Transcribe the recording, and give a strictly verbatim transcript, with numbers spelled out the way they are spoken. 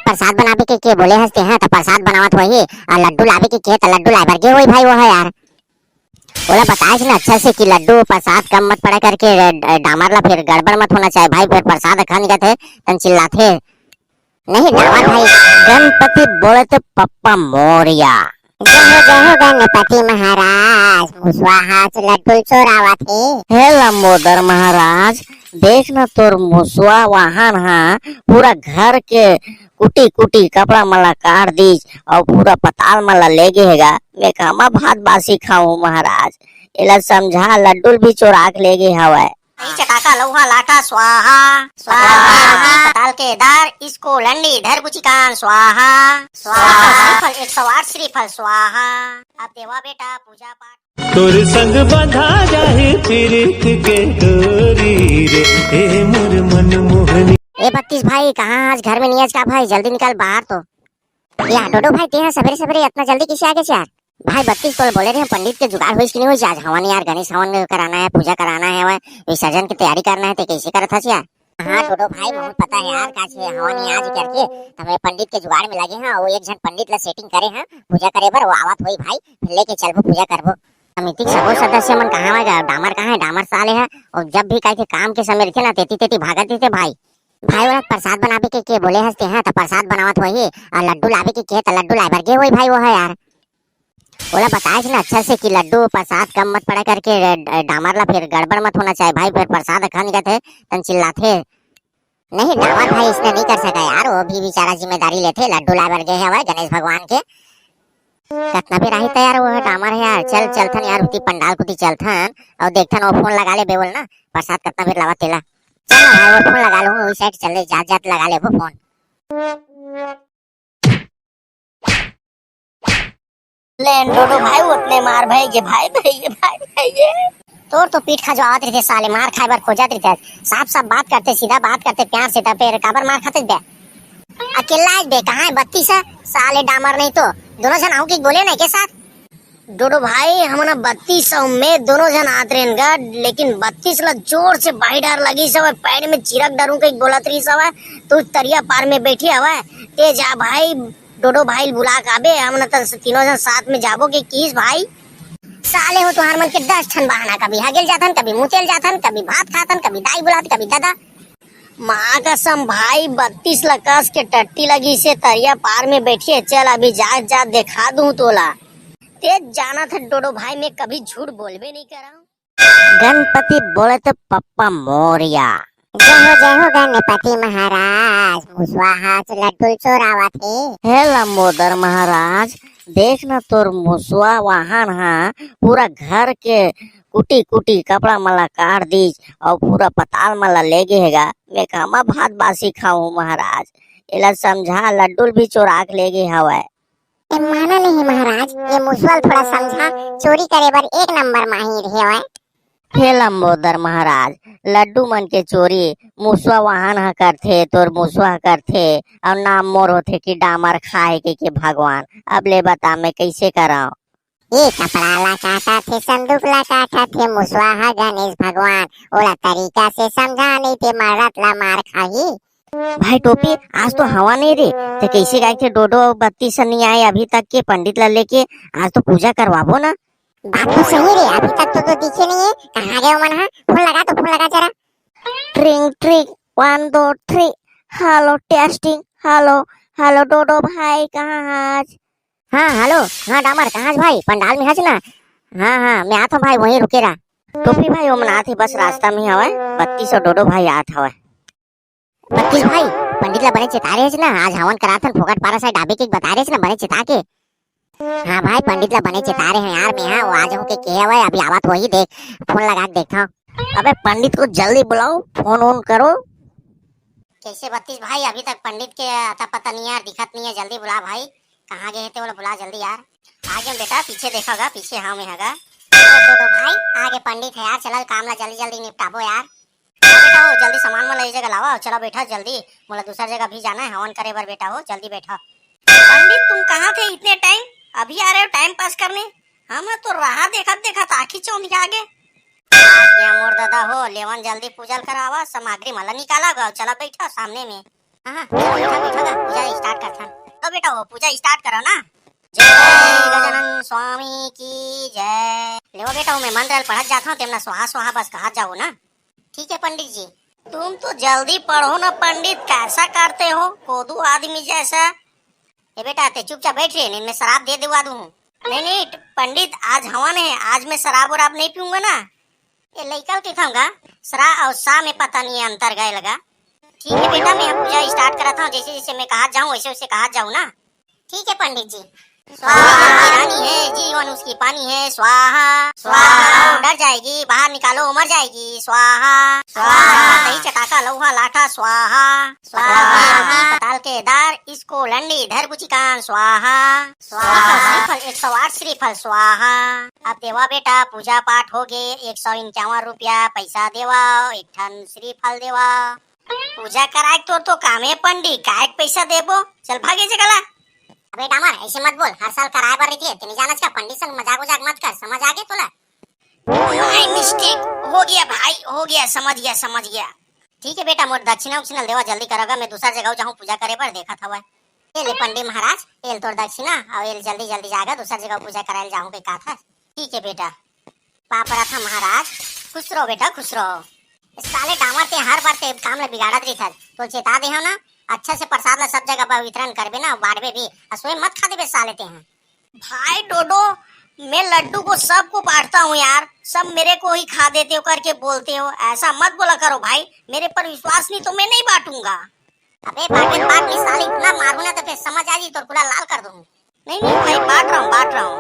प्रसाद बनाबे के, के बोले हस तेहा, त प्रसाद बनावत होही, अउ लड्डू लाबे के, के त लड्डू लाए बर गे होही भाई वो ह यार। ओला बताएस ना अच्छा से कि लड्डू प्रसाद कम मत पड़ा करके, ड-, डामर ला फिर गड़बड़ मत होना चाहे भाई, फिर प्रसाद खा निकलत हे, तन चिल्लाथे। नहीं, डामर भाई। गणपति बोले तो पप्पा मोरया। जय हो, जय हो गणपति महाराज, मुसवा ह आज लड्डू ल चोरावत हे। हे लंबोदर महाराज, देख न तोर मुसवा वाहन ह पूरा घर के कुटी कुटी कपड़ा मन ला काट दीस अउ पूरा पताल मन ला ले गे हे गा। मैं कामा भात बासी खाऊं महाराज, एला समझा, लड्डू ल भी चोरा के ले गे हवय। ई चटाका लौहा लाठा स्वाहा, स्वाहा। स्वाहा। पताल के दार, इसको लंडी धर बुची कान स्वाहा, स्वाहा। श्रीफल एक सौ आठ श्रीफल स्वाहा। अब देवा बेटा पूजा पाठ। तोर संग बंधा जाही पीरित के डोरी रे, ए मोर मनमोहनी। ए बत्तीस भाई, कहाँ आज घर में नहीं आज का भाई? जल्दी निकल बाहर तो। या डोडो भाई, तेहा सबेरे सबेरे इतना जल्दी किसे आ गे यार? भाई बत्तीस, तोल बोले रहे पंडित के जुगाड़ होइस कि नहीं होइस आज? हवन यार, गणेश हवन कराना है, पूजा कराना है, हवय विसर्जन की तैयारी करना है, ते कैसे करत हस यार? हाँ डोडो भाई, मोहन पता है यार, का छे हवन ही आज करके, त मैं पंडित के जुगाड़ में लगे हाँ, वो एक झन पंडित ला सेटिंग करे हाँ, पूजा करे बर, वो आवत होई भाई, फिर लेके चलबो, पूजा करबो। समिति के सबो सदस्य मन कहाँ हवय गा? डामर कहाँ है? डामर साले है, और जब भी कहे के काम के समय रहिथे ना, तेती तेती भागत रहिथे भाई। भाई, ओला प्रसाद बनाबे के, के बोले हस तेहा, त प्रसाद बनावत होही, अउ लड्डू लाबे के, के त लड्डू लाए बर गे होही भाई वो ह यार। ओला बताएस ना अच्छा से कि लड्डू प्रसाद कम मत पड़ा करके, ड-, डामर ला फिर गड़बड़ मत होना चाहे भाई, फिर प्रसाद खा निकलत हे, तन चिल्लाथे। नहीं, डामर भाई इसने नहीं कर सका यार, वो भी बेचारा जिम्मेदारी लेथे, लड्डू लाए बर गे हवय गणेश भगवान के। कतना बेर आही त यार, वो ह डामर है यार, चल चलथन यार, उती पंडाल कुती चलथन, अउ देखथन वो फोन लगा लेबे बोल ना, प्रसाद कतना बेर लावत तेला। चल ना भाई, वो फोन लगा लूँ, उही साइड चल ले, जात जात लगा लेबो फोन। ले डोडो भाई, उतने मार भाई के भाई, भाई के भाई, भाई के। तोर तो पीठ खजवावत रहिथे साले, मार खाए बर खोजत रहिथे। साफ साफ बात करते, सीधा बात करते प्यार से, त फेर काबर मार खाते बे? अकेला आज बे, कहाँ है बत्तीस है? साले डामर नहीं तो दोनों जन आऊं कि बोले नहीं के साथ? डोडो भाई, हमन बत्तीस सौ में दोनों जन आत रहेन गा, लेकिन बत्तीस ला जोर से बाही डार लगिस हवय, पैर में चिरक डरूं कहिके बोलत रहिस हवय, तू तरिया पार में बैठे हवय, ते जा भाई, डोडो भाई ल बुला के आबे, हमन त तीनों जन साथ में जाबो के किस भाई। साले हो तुहार मन के दस ठन बहाना, कभी हगेल जाथन, कभी मुतेल जाथन, कभी भात खाथन, कभी दाई बुलात, कभी ददा। माँ कसम भाई, बत्तीस ला कस के टट्टी लगिस हे, तरिया पार में बैठे हे। चल अभी जात जात देखा दूं तोला। ते जानत हे डोडो भाई, मैं कभी झूठ बोलबे नहीं करंव। गणपति बोले तो पप्पा मोरया। जय हो, जय हो गणपति महाराज, मुसवा ह आज लड्डू ल चोरावत हे। हे लंबोदर महाराज, देख न तोर मुसवा वाहन ह पूरा घर के कुटी कुटी कपड़ा मन ला काट दीस अउ पूरा पताल मन ला ले गे हे गा। मैं कामा भात बासी खाऊं महाराज, एला समझा, लड्डू ल भी चोरा के ले गे हवय। ए माना नहीं महाराज, ये मुसवा ल थोड़ा समझा, चोरी करे बर एक नंबर माहिर हेवय। हे लंबोदर महाराज, लड्डू मन के चोरी मुसवा वाहन ह करथे, तोर मुसवा ह करथे, अउ नाम मोर होथे कि डामर खाए के, के भगवान। अब ले बता मैं कइसे करंव? ये कपड़ा ला काटत हे, संदूक ला काटत हे, मुसवा ह गणेश भगवान, ओला तरीका से समझा, नहीं ते मरत ला मार खाही। भाई टोपी, आज तो हवा नहीं रे, ते कैसे गाय के डोडो अउ बत्तीस नहीं आए अभी तक के पंडित ला लेके, आज तो पूजा करवाबो ना। बात तो सही रे, अभी तक तो, तो दिखे नहीं है, कहाँ गए मन हा? फोन लगा तो, फोन लगा जरा। ट्रिंग ट्रिंग, वन दो three, hello testing, hello, hello Dodo भाई, कहाँ हस? हाँ हेलो, हाँ डामर, कहाँ हस भाई? पंडाल में हस ना? हाँ हाँ, मैं आत हूँ भाई, वहीं रुके रहा। टोपी भाई, ओमन आत हे, बस रास्ता में हवय, बत्तीस अउ डोडो भाई आत हवय। बत्तीस भाई, पंडित ला बने चेता रहे ना, आज हवन कराथन, फोकट पारा साइड आबे के बता रहे ना, बने चेता के। हाँ भाई, पंडित ला बने चेता रहे हैं यार, मैं हाँ, वो आज होके के हवय, अभी आवत होही, देख, फोन लगा के देखता हूँ। अबे पंडित को जल्दी बुलाओ, फोन ऑन करो। कैसे बत्तीस भाई, अभी तक पंडित के अता पता नहीं यार, दिखत नहीं है, जल्दी बुला भाई, कहाँ गए थे, बोला बुला जल्दी यार। आ गया बेटा, पीछे देखा गा, पीछे हाँ मैं हगा। ओ डोडो भाई, आगे पंडित है यार, चला काम ला जल्दी जल्दी निपटाबो यार। हाँ बेटा हो, जल्दी सामान मन ला ये जगह लावा, चला बैठा जल्दी, मोला दूसर जगह भी जाना है हवन करे बर बेटा हो, जल्दी बैठा। पंडित तुम कहाँ थे इतने टाइम? अभी आ रहे हो टाइम पास करने? हम तो राह देखत देखत आँखी चौंधिया गे। आ गया मोर दादा हो, लेवन जल्दी पूजा ल करावा, सामग्री मन ला निकाला गा, चला बैठा सामने में। हाँ हाँ, चला बैठा बैठा गा, पूजा स्टार्ट कर। तो पूजा स्टार्ट करो ना। जय गजानन स्वामी की जय। लेवा बेटा, मैं मंत्र पढ़त जात हूँ, तेमना स्वाहा स्वाहा बस कहत जाओ ना। ठीक है पंडित जी। तुम तो जल्दी पढ़ो ना पंडित, कैसा करते हो कोदू आदमी जैसा। ए बेटा, ते चुपचाप बैठ रहे, नहीं मैं शराब दे देवा दूँ। नहीं नहीं पंडित, आज हवन है, आज मैं शराब वराब नहीं पीऊंगा ना। ये लइका के खाऊंगा, शरा और सा में पता नहीं है अंतर गए लगा। ठीक है बेटा, मैं अब पूजा स्टार्ट करत हूँ, जैसे जैसे मैं कहत जाऊँ वैसे वैसे कहत जाऊँ ना। ठीक है पंडित जी। स्वाहा। की रानी है, जीवन उसकी पानी है, स्वाहा। स्वाहा। डर जाएगी, बाहर निकालो, मर जाएगी, स्वाहा। स्वाहा। तही चटाका, लोहा लाठा, स्वाहा। स्वाहा। पताल के दार, इसको लंडी, धर बुची कान, स्वाहा। स्वाहा। श्रीफल, एक सौ आठ श्रीफल, स्वाहा। अब देवा बेटा, पूजा पाठ हो गे, एक सौ इक्यावन रुपया पैसा देवा, एक ठन श्रीफल देवा। पूजा कराए तोर तो काम है पंडी, काय पैसा देबो? चल भागे जगह ला। अबे डामर, ऐसे मत बोल, हर साल कराए बर रहिथे, तेनी जानस का पंडित संग मजाक उजाक मत कर, समझ आगे तोला? My mistake, हो गया भाई, हो गया, समझ गया, समझ गया। ठीक है बेटा, मोर दक्षिणा उक्षिणा देवा जल्दी करगा, मैं दूसरा जगह जाऊँ पूजा करे बर, देखत हवा। ये ले पंडित महाराज, ये ले तोर दक्षिणा, और ये ले जल्दी जल्दी जागा, दूसरा जगह पूजा कराए जाऊँ के का था। ठीक है बेटा। पाप रहा था महाराज, खुश रहो बेटा, खुश रहो। साले डामर ते हर बार ते काम ला बिगाड़त रहिथस। तो चेता दे हो ना, अच्छा से प्रसाद ला सब जगह पर वितरण करबे ना, बांटबे भी, असोए मत खा देबे साले ते हैं। भाई डोडो, मैं लड्डू को सबको बांटता हूँ यार, सब मेरे को ही खा देते हो करके बोलते हो, ऐसा मत बोला करो भाई, मेरे पर विश्वास नहीं तो मैं नहीं बांटूंगा। अबे बांटन बांट नहीं साले, इतना मारू ना तो फिर समझ आ जी, तोर पूरा लाल कर दूंगी। नहीं नहीं भाई, बांट रहा हूँ, बांट रहा हूँ।